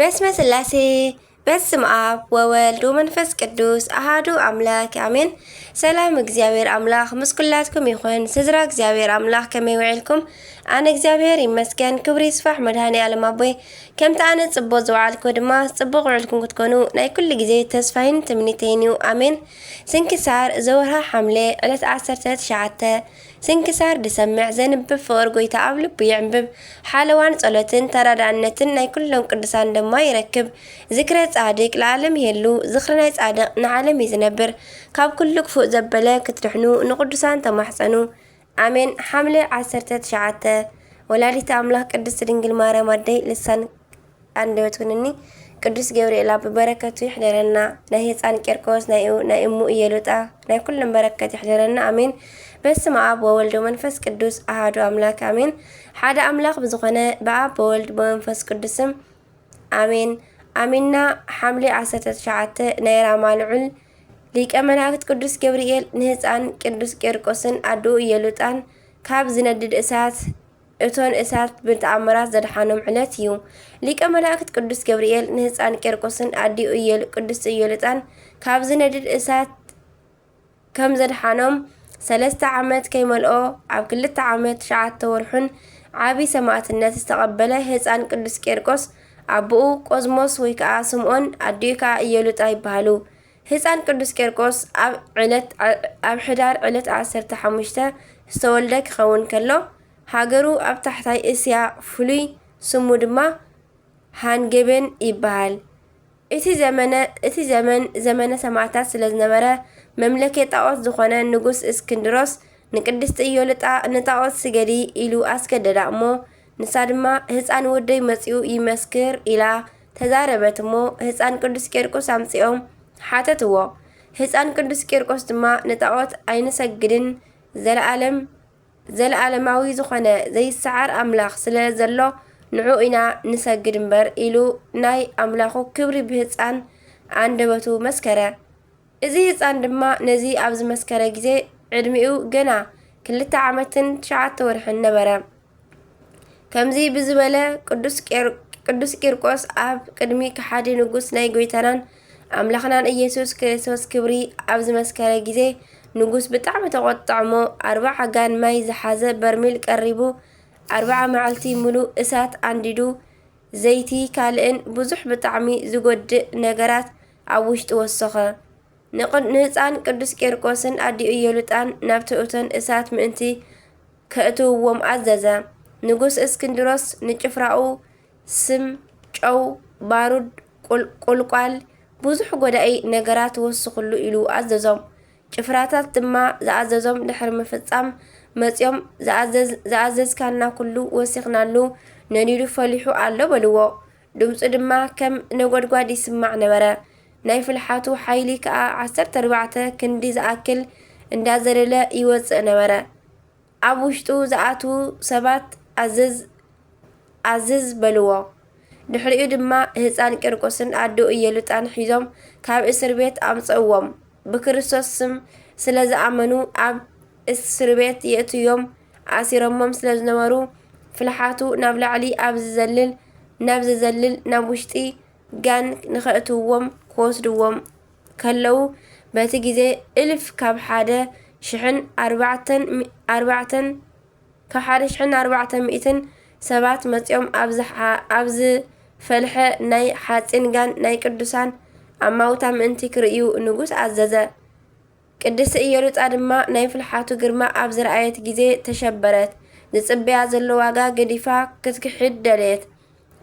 በስመ ስላሴ፣ በስም ኣብ ወወልድ ወመንፈስ ቅዱስ ኣሃዱ ኣምላክ ኣሜን። ሰላም እግዚኣብሔር ኣምላክ ምስ ኩላትኩም ይኹን። ስድራ እግዚኣብሔር ኣምላክ ከመይ ውዒልኩም? ኣነ እግዚኣብሔር ይመስገን፣ ክብሪ ይስፋሕ መድሃኒ ኣለም ኣቦይ። ከምቲ ኣነ ጽቡቅ ዝውዓልኩ ድማ ጽቡቅ ውዕልኩም ክትኮኑ ናይ ኩሉ ግዜ ተስፋይን ትምኒተይን እዩ። ኣሜን። ስንክሳር ዘወርሃ ሓምለ ዕለት ዓሰርተ ትሽዓተ። ስንክሳር ድሰምዕ ዘንብብ ፍቕር ጎይታ ኣብ ልቡ ይዕንብብ። ሓለዋን ጸሎትን ተራዳእነትን ናይ ኩሎም ቅዱሳን ድማ ይረክብ። ዝክረ ጻድቅ ለዓለም ይሄሉ፣ ዝኽሪ ናይ ጻድቕ ንዓለም እዩ ዝነብር። ካብ ኩሉ ክፉእ ዘበለ ክትድሕኑ ንቅዱሳን ተማሕጸኑ። ኣሜን። ሓምለ ዓሰርተ ትሽዓተ። ወላዲተ ኣምላኽ ቅድስት ድንግል ማርያም ኣደይ ልሳን ኣንደበት ሁንኒ። ቅዱስ ገብርኤል ኣብ በረከቱ ይሕደረና። ናይ ህፃን ቂርቆስ ናይ ኡ- ናይ እሙ እየሉጣ ናይ ኩሎም በረከት ይሕደረና። ኣሜን። በስመ ኣብ ወወልድ ወመንፈስ ቅዱስ ኣሃዱ ኣምላክ ኣሜን። ሓደ ኣምላክ ብዝኾነ ብኣብ ብወልድ ብመንፈስ ቅዱስም ኣሜን። ኣሚንና። ሓምሌ ዓሰርተ ትሽዓተ ናይ ራማ ልዑል ሊቀ መላእክት ቅዱስ ገብርኤል ንህፃን ቅዱስ ቂርቆስን ኣድኡ እየሉጣን ካብ ዝነድድ እሳት እቶን እሳት ብተኣምራት ዘድሓኖም ዕለት እዩ። ሊቀ መላእክት ቅዱስ ገብርኤል ንህፃን ቂርቆስን ኣዲኡ እየሉ ቅድስቲ እየሉጣን ካብ ዝነድድ እሳት ከም ዘድሓኖም ሰለስተ ዓመት ከይመልኦ ኣብ ክልተ ዓመት ትሽዓተ ወርሑን ዓቢ ሰማዕትነት ዝተቐበለ ህፃን ቅዱስ ቂርቆስ ኣቦኡ ቆዝሞስ ወይ ከዓ ስምዖን ኣዲኡ ከዓ እየሉጣ ይበሃሉ። ህፃን ቅዱስ ቂርቆስ ኣብ ዕለት ኣብ ሕዳር ዕለት ዓሰርተ ሓሙሽተ ዝተወልደ ክኸውን ከሎ ሃገሩ ኣብ ታሕታይ እስያ ፍሉይ ስሙ ድማ ሃንገቤን ይበሃል። እቲ ዘመነ እቲ ዘመን ዘመነ ሰማዕታት ስለ ዝነበረ መምለኬ ጣዖት ዝኾነ ንጉስ እስክንድሮስ ንቅድስቲ እዮልጣ ንጣዖት ስገዲ ኢሉ ኣስገደዳ እሞ ንሳ ድማ ህፃን ወደይ መፂኡ ይመስክር ኢላ ተዛረበት እሞ ህፃን ቅዱስ ቂርቆስ ኣምፂኦም ሓተትዎ። ህፃን ቅዱስ ቂርቆስ ድማ ንጣዖት ኣይንሰግድን ዘለኣለም ዘለኣለማዊ ዝኾነ ዘይሰዓር ኣምላኽ ስለ ዘሎ ንዑ ኢና ንሰግድ እምበር ኢሉ ናይ ኣምላኹ ክብሪ ብህፃን ኣንደበቱ መስከረ። እዚ ህፃን ድማ ነዚ ኣብ ዝመስከረ ግዜ ዕድሚኡ ገና ክልተ ዓመትን ትሽዓተ ወርሕን ነበረ። ከምዚ ብዝበለ ቅዱስ ቂር- ቅዱስ ቂርቆስ ኣብ ቅድሚ ከሓዲ ንጉስ ናይ ጎይታናን ኣምላኽናን ኢየሱስ ክርስቶስ ክብሪ ኣብ ዝመስከረ ግዜ ንጉስ ብጣዕሚ ተቖጥዖ እሞ ኣርባዓ ጋን ማይ ዝሓዘ በርሚል ቀሪቡ ኣርባዓ መዓልቲ ምሉእ እሳት ኣንዲዱ ዘይቲ ካልእን ብዙሕ ብጣዕሚ ዝጎድእ ነገራት ኣብ ውሽጢ ወሰኸ። ንቕድ- ንህፃን ቅዱስ ቂርቆስን ኣዲኡ የሉጣን ናብቲ እቶን እሳት ምእንቲ ከእትውዎም ኣዘዘ። ንጉስ እስክንድሮስ ንጭፍራኡ ስም፣ ጨው፣ ባሩድ፣ ቁል- ቁልቋል፣ ብዙሕ ጎዳኢ ነገራት ወስኽሉ ኢሉ ኣዘዞም። ጭፍራታት ድማ ዝኣዘዞም ድሕሪ ምፍጻም መጺኦም ዝኣዘዝ- ዝኣዘዝካና ኩሉ ወሲኽናሉ ነዲዱ ፈሊሑ ኣሎ በልዎ። ድምፁ ድማ ከም ነጎድጓድ ይስማዕ ነበረ። ናይ ፍልሓቱ ሓይሊ ከኣ ዓሰርተ ኣርባዕተ ክንዲ ዝኣክል እንዳዘለለ ይወጽእ ነበረ። ኣብ ውሽጡ ዝኣትዉ ሰባት ኣዝዝ ኣዝዝ በልዎ። ድሕሪኡ ድማ ህፃን ቂርቆስን ኣደኡ እየሉጣን ሒዞም ካብ እስር ቤት ኣምፀእዎም። ብክርስቶስ ስም ስለ ዝኣመኑ ኣብ እስር ቤት የእትዮም ኣሲሮሞም ስለ ዝነበሩ ፍልሓቱ ናብ ላዕሊ ኣብ ዝዘልል ናብ ዝዘልል ናብ ውሽጢ ጋን ንኸእትውዎም ክወስድዎም ከለዉ በቲ ግዜ እልፍ ካብ ሓደ ሽሕን ኣርባዕተን ኣርባዕተን ካብ ሓደ ሽሕን ኣርባዕተ ሚእትን ሰባት መጺኦም ኣብ ዝሓ- ኣብ ዝፈልሐ ናይ ሓጺን ጋን ናይ ቅዱሳን ኣማውታ ምእንቲ ክርእዩ ንጉስ ኣዘዘ። ቅድስቲ ኢየሉጣ ድማ ናይ ፍልሓቱ ግርማ ኣብ ዝረኣየት ግዜ ተሸበረት። ዝጽበያ ዘሎ ዋጋ ገዲፋ ክትክሕድ ደለየት።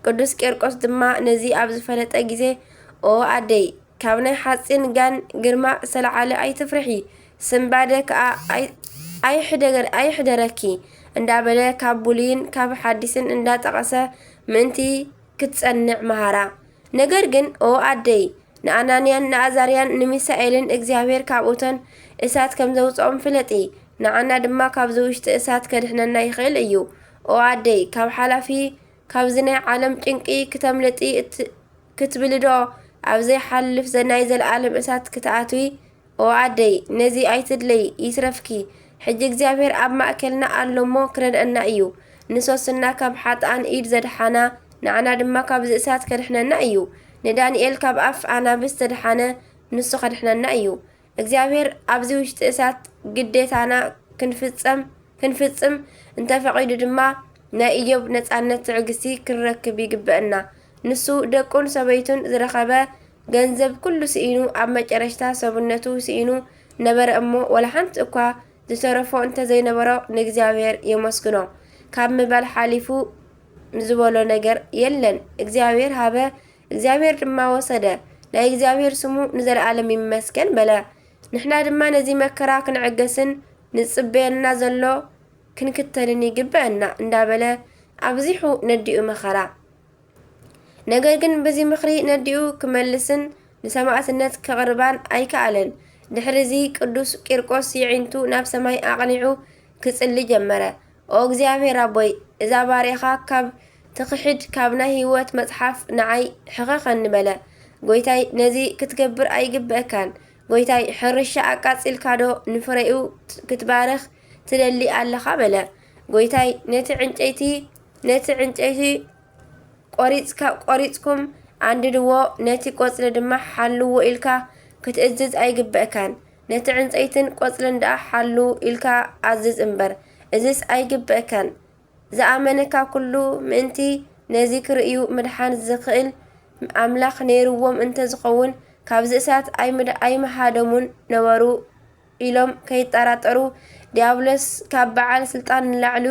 ቅዱስ ቄርቆስ ድማ ነዚ ኣብ ዝፈለጠ ግዜ ኦ ኣደይ፣ ካብ ናይ ሓጺን ጋን ግርማ ዝተለዓለ ኣይትፍርሒ፣ ስንባደ ከኣ ኣይሕደረኪ እንዳበለ ካብ ብሉይን ካብ ሓዲስን እንዳጠቐሰ ምእንቲ ክትጸንዕ መሃራ። ነገር ግን ኦ ኣደይ፣ ንኣናንያን ንኣዛርያን ንሚሳኤልን እግዚኣብሔር ካብ እቶን እሳት ከም ዘውፅኦም ፍለጢ፣ ንዓና ድማ ካብዚ ውሽጢ እሳት ከድሕነና ይኽእል እዩ። ኦ ኣደይ፣ ካብ ሓላፊ ካብዚ ናይ ዓለም ጭንቂ ክተምልጢ ክትብሊ ዶ ኣብ ዘይሓልፍ ናይ ዘለኣለም እሳት ክትኣትዊ? ኦ ኣደይ፣ ነዚ ኣይትድለዪ፣ ይትረፍኪ። ሕጂ እግዚኣብሔር ኣብ ማእከልና ኣሎ እሞ ክረድአና እዩ። ንሶስና ካብ ሓጥኣን ኢድ ዘድሓና ንዓና ድማ ካብዚ እሳት ከድሕነና እዩ። ንዳንኤል ካብ ኣፍ ኣናብስ ተድሓነ፣ ንሱ ከድሕነና እዩ። እግዚኣብሔር ኣብዚ ውሽጢ እሳት ግዴታና ክንፍጸም፣ ክንፍጽም እንተፈቒዱ ድማ ናይ ኢዮብ ነጻነት ትዕግስቲ ክንረክብ ይግበአና። ንሱ ደቁን ሰበይቱን ዝረኸበ ገንዘብ ኩሉ ስኢኑ ኣብ መጨረሽታ ሰብነቱ ስኢኑ ነበረ እሞ ዋላ ሓንቲ እኳ ዝተረፎ እንተዘይነበሮ ንእግዚኣብሔር የመስግኖ ካብ ምባል ሓሊፉ ዝበሎ ነገር የለን። እግዚኣብሔር ሃበ፣ እግዚኣብሔር ድማ ወሰደ፣ ናይ እግዚኣብሔር ስሙ ንዘለኣለም ይመስገን በለ። ንሕና ድማ ነዚ መከራ ክንዕገስን ንጽበየና ዘሎ ክንክተልን ይግበአና እንዳበለ ኣብዚሑ ነዲኡ መኸራ። ነገር ግን በዚ ምኽሪ ነዲኡ ክመልስን ንሰማዕትነት ከቕርባን ኣይከኣለን። ድሕሪዚ ቅዱስ ቂርቆስ የዒንቱ ናብ ሰማይ ኣቕኒዑ ክጽሊ ጀመረ። ኦ እግዚኣብሔር ኣቦይ፣ እዛ ባርያኻ ካብ ትኽሕድ ካብ ናይ ህይወት መጽሓፍ ንዓይ ሕኸኸኒ በለ። ጎይታይ ነዚ ክትገብር ኣይግበእካን። ጎይታይ ሕርሻ ኣቃጺልካዶ ንፍሬኡ ክትባርኽ ትደሊ ኣለኻ በለ። ጎይታይ ነቲ ዕንጨይቲ ነቲ ዕንጨይቲ ቆሪጽካ ቆሪጽኩም ኣንድድዎ፣ ነቲ ቆጽሊ ድማ ሓልዎ ኢልካ ክትእዝዝ ኣይግበእካን። ነቲ ዕንጸይትን ቆጽልን ደኣ ሓሉ ኢልካ ኣዝዝ እምበር፣ እዝስ ኣይግበእካን። ዝኣመነካ ኩሉ ምእንቲ ነዚ ክርእዩ ምድሓን ዝኽእል ኣምላኽ ነይርዎም እንተ ዝኸውን፣ ካብዚ እሳት ኣይምድ-፣ ኣይምሃደሙን ነበሩ ኢሎም ከይጠራጠሩ፣ ዲያብሎስ ካብ በዓል ስልጣን ንላዕሉ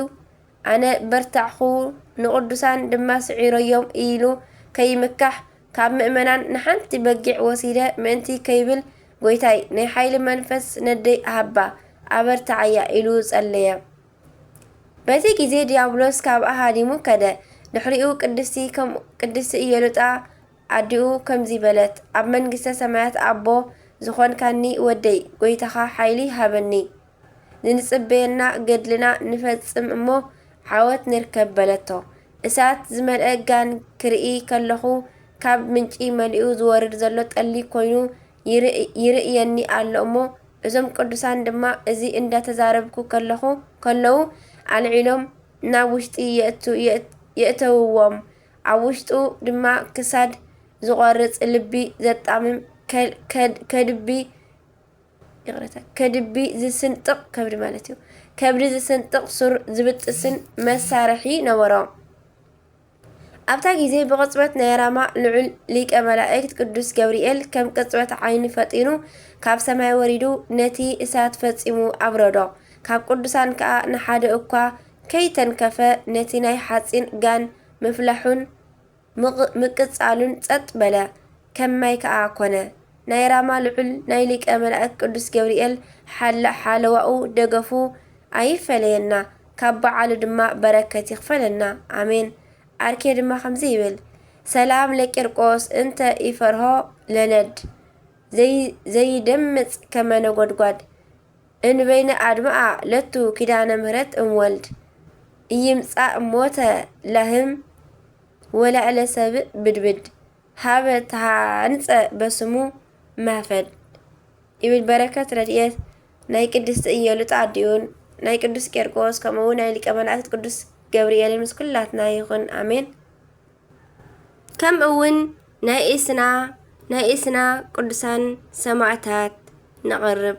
ኣነ በርታዕኹ፣ ንቕዱሳን ድማ ስዒረዮም ኢሉ ከይምካሕ፣ ካብ ምእመናን ንሓንቲ በጊዕ ወሲደ ምእንቲ ከይብል፣ ጎይታይ፣ ናይ ሓይሊ መንፈስ ነደይ ሃባ፣ ኣበርትዓያ ኢሉ ጸለየ። በቲ ግዜ ዲያብሎስ ካብኣ ሃዲሙ ከደ። ድሕሪኡ ቅድስቲ ከም-፣ ቅድስቲ ኢየሉጣ ኣዲኡ ከምዚ በለት፣ ኣብ መንግስተ ሰማያት ኣቦ ዝኾንካኒ ወደይ፣ ጎይታኻ ሓይሊ ሃበኒ። ንጽበየና ገድልና ንፈጽም እሞ ዓወት ንርከብ በለቶ። እሳት ዝመልአ ጋን ክርኢ ከለኹ፣ ካብ ምንጪ መሊኡ ዝወርድ ዘሎ ጠሊ ኮይኑ ይርኢ-፣ ይርእየኒ ኣሎ እሞ፣ እዞም ቅዱሳን ድማ እዚ እንዳተዛረብኩ ከለኹ፣ ከለዉ ኣልዒሎም ናብ ውሽጢ የእቱ-፣ የእት-፣ የእተውዎም። ኣብ ውሽጡ ድማ ክሳድ ዝቖርጽ፣ ልቢ ዘጣምም፣ ከ-፣ ከድ-፣ ከድቢ፣ ይቕረታ፣ ከድቢ ዝስንጥቕ፣ ከብዲ ማለት እዩ። ከብዲ ዝስንጥቕ፣ ሱር ዝብጥስን መሳርሒ ነበሮ። ኣብታ ግዜ ብቕጽበት ናይ ራማ ልዑል ሊቀ መላእክት ቅዱስ ገብርኤል ከም ቅጽበት ዓይኒ ፈጢኑ ካብ ሰማይ ወሪዱ ነቲ እሳት ፈጺሙ ኣብረዶ። ካብ ቅዱሳን ከኣ ንሓደ እኳ ከይተንከፈ ነቲ ናይ ሓጺን ጋን ምፍላሑን ምቕ-፣ ምቅጻሉን ጸጥ በለ፣ ከም ማይ ከኣ ኮነ። ናይ ራማ ልዑል ናይ ሊቀ መላእክት ቅዱስ ገብርኤል ሓለ-፣ ሓለዋኡ ደገፉ ኣይፈለየና፣ ካብ በዓሉ ድማ በረከት ይኽፈለና። ኣሜን። ኣርኬ ድማ ከምዚ ይብል፣ ሰላም ለቂርቆስ እንተ ኢፈርሆ ለነድ፣ ዘይ-፣ ዘይደምጽ ከመ ነጎድጓድ፣ እንበይነ ኣድማኣ ለቱ ኪዳነ ምህረት እምወልድ፣ ኢይምጻእ ሞተ ላህም ወላእለ ሰብእ ብድብድ፣ ሃበ ተሃንጸ በስሙ ማፈድ። ይብል በረከት ረድኤት ናይ ቅድስቲ ኢየሉጣ ኣዲኡን ናይ ቅዱስ ቄርቆስ ከምኡ እውን ናይ ሊቀ መላእክት ቅዱስ ገብርኤልን ምስ ኩላትና ይኹን። ኣሜን። ከምኡ እውን ናይ እስና፣ ናይ እስና ቅዱሳን ሰማዕታት ነቕርብ።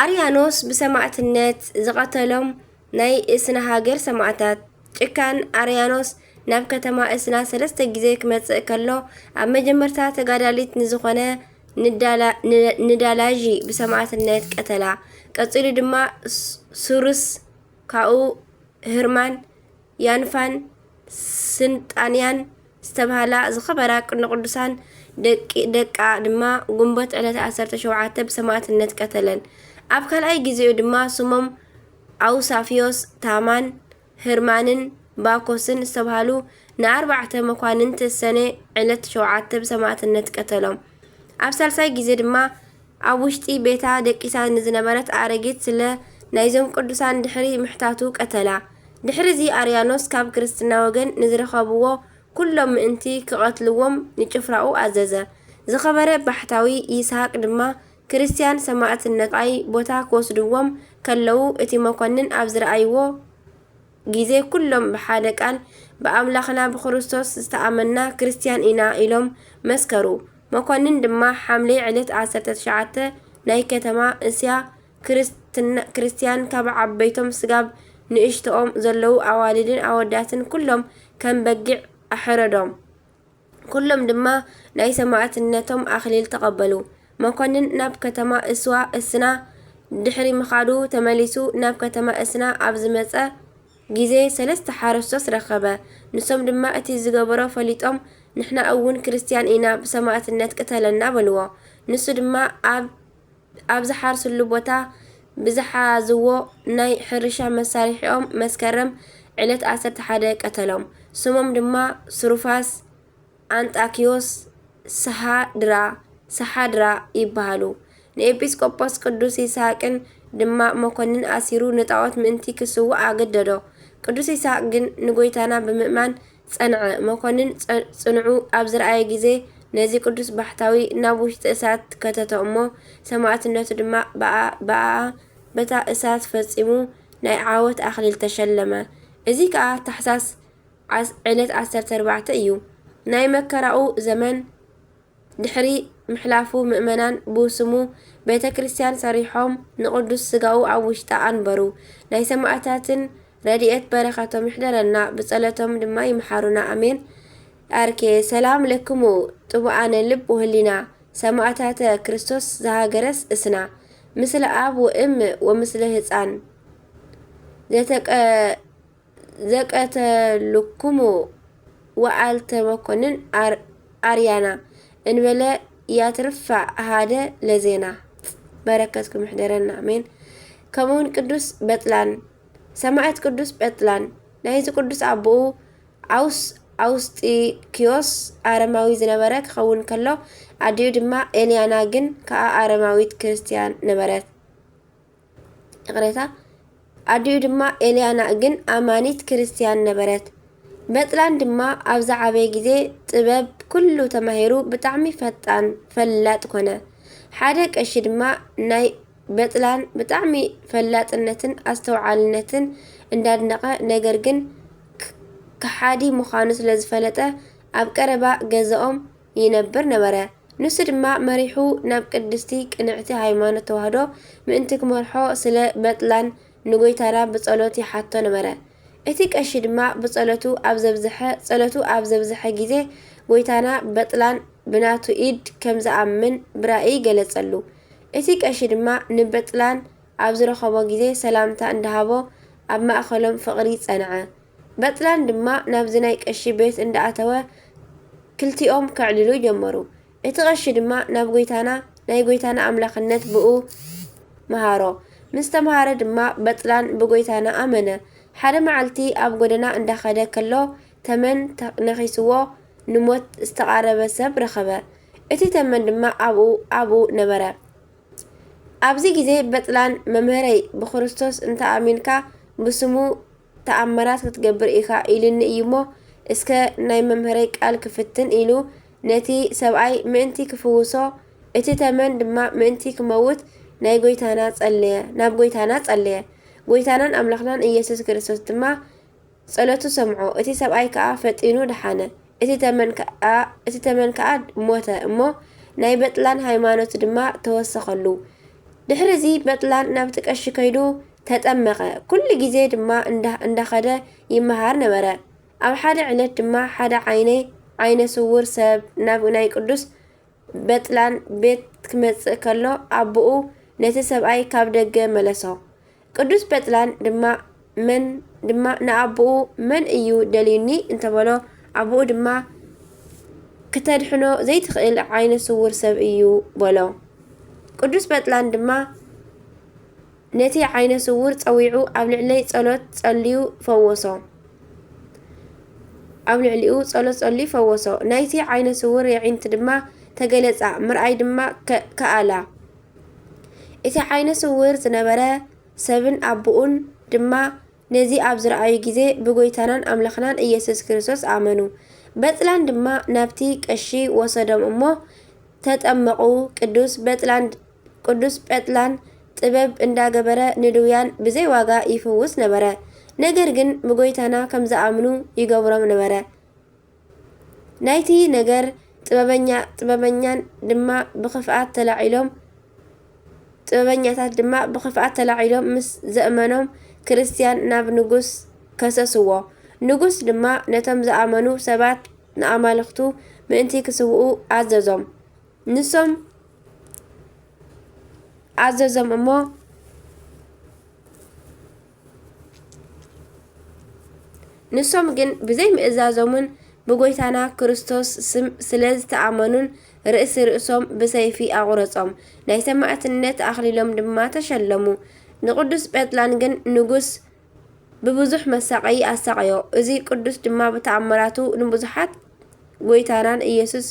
ኣርያኖስ ብሰማዕትነት ዝቐተሎም ናይ እስና ሃገር ሰማዕታት። ጭካን ኣርያኖስ ናብ ከተማ እስና ሰለስተ ግዜ ክመጽእ ከሎ፣ ኣብ መጀመርታ ተጋዳሊት ንዝኾነ ንዳላ-፣ ን-፣ ንዳላዢ ብሰማዕትነት ቀተላ። ቀጺሉ ድማ ስ-፣ ሱሩስ፣ ካኡ ህርማን፣ ያንፋን ስንጣንያን ዝተብሃላ ዝኸበራ ቅድመ ቅዱሳን ደቂ-፣ ደቃ ድማ ጉንበት ዕለት ዓሰርተ ሸውዓተ ብሰማዕትነት ቀተለን። ኣብ ካልኣይ ግዜኡ ድማ ስሞም ኣውሳፍዮስ፣ ታማን፣ ህርማንን ባኮስን ዝተብሃሉ ንኣርባዕተ መኳንንት ሰኔ ዕለት ሸውዓተ ብሰማዕትነት ቀተሎም። ኣብ ሳልሳይ ግዜ ድማ ኣብ ውሽጢ ቤታ ደቂሳ ንዝነበረት ኣረጊት ስለ ናይዞም ቅዱሳን ድሕሪ ምሕታቱ ቀተላ። ድሕሪዚ ኣርያኖስ ካብ ክርስትና ወገን ንዝረኸብዎ ኩሎም ምእንቲ ክቐትልዎም ንጭፍራኡ ኣዘዘ። ዝኸበረ ባሕታዊ ይስሃቅ ድማ ክርስትያን ሰማዕትነት ኣይ ቦታ ክወስድዎም ከለዉ እቲ መኮንን ኣብ ዝረኣይዎ ግዜ ኩሎም ብሓደ ቃል ብኣምላኽና ብክርስቶስ ዝተኣመንና ክርስትያን ኢና ኢሎም መስከሩ። መኮንን ድማ ሓምሌ ዕለት ዓሰርተ ትሽዓተ ናይ ከተማ እስያ ክርስትና-፣ ክርስትያን ካብ ዓበይቶም ስጋብ ንእሽቶኦም ዘለዉ ኣዋልድን ኣወዳትን ኩሎም ከም በጊዕ ኣሕረዶም። ኩሎም ድማ ናይ ሰማዕትነቶም ኣኽሊል ተቐበሉ። መኮንን ናብ ከተማ እስዋ፣ እስና ድሕሪ ምኻዱ ተመሊሱ ናብ ከተማ እስና ኣብ ዝመጸ ግዜ ሰለስተ ሓረስቶት ረኸበ። ንሶም ድማ እቲ ዝገበሮ ፈሊጦም፣ "ንሕና እውን ክርስትያን ኢና፣ ብሰማዕትነት ቅተለና" በልዎ። ንሱ ድማ ኣብ፣ ኣብ ዝሓርስሉ ቦታ ብዝሓዝዎ ናይ ሕርሻ መሳርሒኦም መስከረም ዕለት ዓሰርተ ሓደ ቀተሎም። ስሞም ድማ ስሩፋስ፣ ኣንጣኪዮስ፣ ሰሃድራ፣ ሰሓድራ ይበሃሉ። ንኤጲስቆጶስ ቅዱስ ይስሐቅን ድማ መኮንን ኣሲሩ ንጣዖት ምእንቲ ክስውእ ኣገደዶ። ቅዱስ ይስሐቅ ግን ንጎይታና ብምእማን ጸንዐ። መኮንን ጸ-፣ ጽንዑ ኣብ ዝረኣየ ግዜ ነዚ ቅዱስ ባሕታዊ ናብ ውሽጢ እሳት ከተቶ እሞ ሰማዕትነቱ ድማ ብኣ-፣ ብኣኣ በታ እሳት ፈጺሙ ናይ ዓወት ኣኽሊል ተሸለመ። እዚ ከኣ ታሕሳስ ዓስ-፣ ዕለት ዓሰርተ ኣርባዕተ እዩ። ናይ መከራኡ ዘመን ድሕሪ ምሕላፉ ምእመናን ብስሙ ቤተ ክርስቲያን ሰሪሖም ንቅዱስ ስጋኡ ኣብ ውሽጣ ኣንበሩ። ናይ ሰማዕታትን ረድኤት በረኸቶም ይሕደረና፣ ብጸሎቶም ድማ ይምሓሩና። ኣሜን። ኣርኬ ሰላም ለክሙ ጥቡኣነ ልብ ወህሊና ሰማዕታተ ክርስቶስ ዘሃገረስ እስና ምስለ ኣብ ወእም ወምስለ ህፃን ዘተቀ-፣ ዘቀተልኩሙ ወኣልተ መኮንን ኣር-፣ ኣርያና እንበለ ያትርፋ ኣሃደ ለዜና። በረከትኩም ይሕደረና፣ ኣሜን። ከምኡውን ቅዱስ በጥላን፣ ሰማዕት ቅዱስ በጥላን፣ ናይዚ ቅዱስ ኣቦኡ ኣውስ-፣ ኣውስጢኪዮስ ኣረማዊ ዝነበረ ክኸውን ከሎ፣ ኣዲኡ ድማ ኤልያና ግን ከኣ ኣረማዊት ክርስትያን ነበረት። ይቕሬታ፣ ኣዲኡ ድማ ኤልያና ግን ኣማኒት ክርስትያን ነበረት። በጥላን ድማ ኣብ ዝዓበየ ግዜ ጥበብ ኩሉ ተማሂሩ ብጣዕሚ ፈጣን ፈላጥ ኮነ። ሓደ ቀሺ ድማ ናይ በጥላን ብጣዕሚ ፈላጥነትን ኣስተውዓልነትን እንዳድነቐ፣ ነገር ግን ክ-፣ ከሓዲ ምዃኑ ስለ ዝፈለጠ ኣብ ቀረባ ገዛኦም ይነብር ነበረ። ንሱ ድማ መሪሑ ናብ ቅድስቲ ቅንዕቲ ሃይማኖት ተዋህዶ ምእንቲ ክመርሖ ስለ በጥላን ንጎይታና ብጸሎት ይሓቶ ነበረ። እቲ ቀሺ ድማ ብጸሎቱ ኣብ ዘብዝሐ፣ ጸሎቱ ኣብ ዘብዝሐ ግዜ ጎይታና በጥላን ብናቱ ኢድ ከም ዝኣምን ብራእይ ገለጸሉ። እቲ ቀሺ ድማ ንበጥላን ኣብ ዝረኸቦ ግዜ ሰላምታ እንዳሃቦ ኣብ ማእከሎም ፍቕሪ ጸንዐ። በጥላን ድማ ናብዚ ናይ ቀሺ ቤት እንዳኣተወ ክልቲኦም ከዕልሉ ጀመሩ። እቲ ቀሺ ድማ ናብ ጎይታና፣ ናይ ጎይታና ኣምላኽነት ብኡ መሃሮ። ምስ ተምሃረ ድማ በጥላን ብጎይታና ኣመነ። ሓደ መዓልቲ ኣብ ጎደና እንዳኸደ ከሎ ተመን ተ-፣ ነኺስዎ ንሞት ዝተቓረበ ሰብ ረኸበ። እቲ ተመን ድማ ኣብኡ፣ ኣብኡ ነበረ። ኣብዚ ግዜ በጥላን፣ "መምህረይ፣ ብክርስቶስ እንተ ኣሚንካ ብስሙ ተኣምራት ክትገብር ኢኻ ኢሉኒ እዩሞ፣ እስከ ናይ መምህረይ ቃል ክፍትን" ኢሉ ነቲ ሰብኣይ ምእንቲ ክፍውሶ፣ እቲ ተመን ድማ ምእንቲ ክመውት ናይ ጎይታና ጸለየ፣ ናብ ጎይታና ጸለየ። ጎይታናን ኣምላኽናን ኢየሱስ ክርስቶስ ድማ ጸሎቱ ሰምዖ፣ እቲ ሰብኣይ ከኣ ፈጢኑ ደሓነ። እቲ ተመን ከኣ፣ እቲ ተመን ከኣ ሞተ እሞ፣ ናይ በጥላን ሃይማኖት ድማ ተወሰኸሉ። ድሕሪ እዚ በጥላን ናብቲ ቀሺ ከይዱ ተጠመቐ። ኩሉ ግዜ ድማ እንዳ-፣ እንዳኸደ ይመሃር ነበረ። ኣብ ሓደ ዕለት ድማ ሓደ ዓይነ፣ ዓይነ ስውር ሰብ ናብ ናይ ቅዱስ በጥላን ቤት ክመጽእ ከሎ፣ ኣቦኡ ነቲ ሰብኣይ ካብ ደገ መለሶ። ቅዱስ በጥላን ድማ መን፣ ድማ ንኣቦኡ "መን እዩ ደልዩኒ?" እንተበሎ፣ ኣቦኡ ድማ "ክተድሕኖ ዘይትኽእል ዓይነ ስውር ሰብ እዩ" በሎ። ቅዱስ በጥላን ድማ ነቲ ዓይነ ስውር ጸዊዑ ኣብ ልዕለይ ጸሎት ጸልዩ ፈወሶ። ኣብ ልዕሊኡ ጸሎት ጸልዩ ፈወሶ። ናይቲ ዓይነ ስውር የዒንቲ ድማ ተገለጻ፣ ምርኣይ ድማ ከ-፣ ከኣላ። እቲ ዓይነ ስውር ዝነበረ ሰብን ኣቦኡን ድማ ነዚ ኣብ ዝረኣዩ ግዜ ብጎይታናን ኣምላኽናን ኢየሱስ ክርስቶስ ኣመኑ። በጥላን ድማ ናብቲ ቀሺ ወሰዶም እሞ ተጠመቑ። ቅዱስ በጥላን፣ ቅዱስ በጥላን ጥበብ እንዳገበረ ንድውያን ብዘይ ዋጋ ይፍውስ ነበረ። ነገር ግን ብጎይታና ከም ዝኣምኑ ይገብሮም ነበረ። ናይቲ ነገር ጥበበኛ-፣ ጥበበኛን ድማ ብኽፍኣት ተላዒሎም፣ ጥበበኛታት ድማ ብኽፍኣት ተላዒሎም ምስ ዘእመኖም ክርስትያን ናብ ንጉስ ከሰስዎ። ንጉስ ድማ ነቶም ዝኣመኑ ሰባት ንኣማልኽቱ ምእንቲ ክስውኡ ኣዘዞም። ንሶም ኣዘዞም እሞ፣ ንሶም ግን ብዘይ ምእዛዞምን ብጎይታና ክርስቶስ ስም ስለ ዝተኣመኑን ርእሲ ርእሶም ብሰይፊ ኣቑረጾም። ናይ ሰማዕትነት ኣኽሊሎም ድማ ተሸለሙ። ንቅዱስ ጴጥላን ግን ንጉስ ብብዙሕ መሳቐዪ ኣሳቐዮ። እዚ ቅዱስ ድማ ብተኣምራቱ ንብዙሓት ጎይታናን ኢየሱስ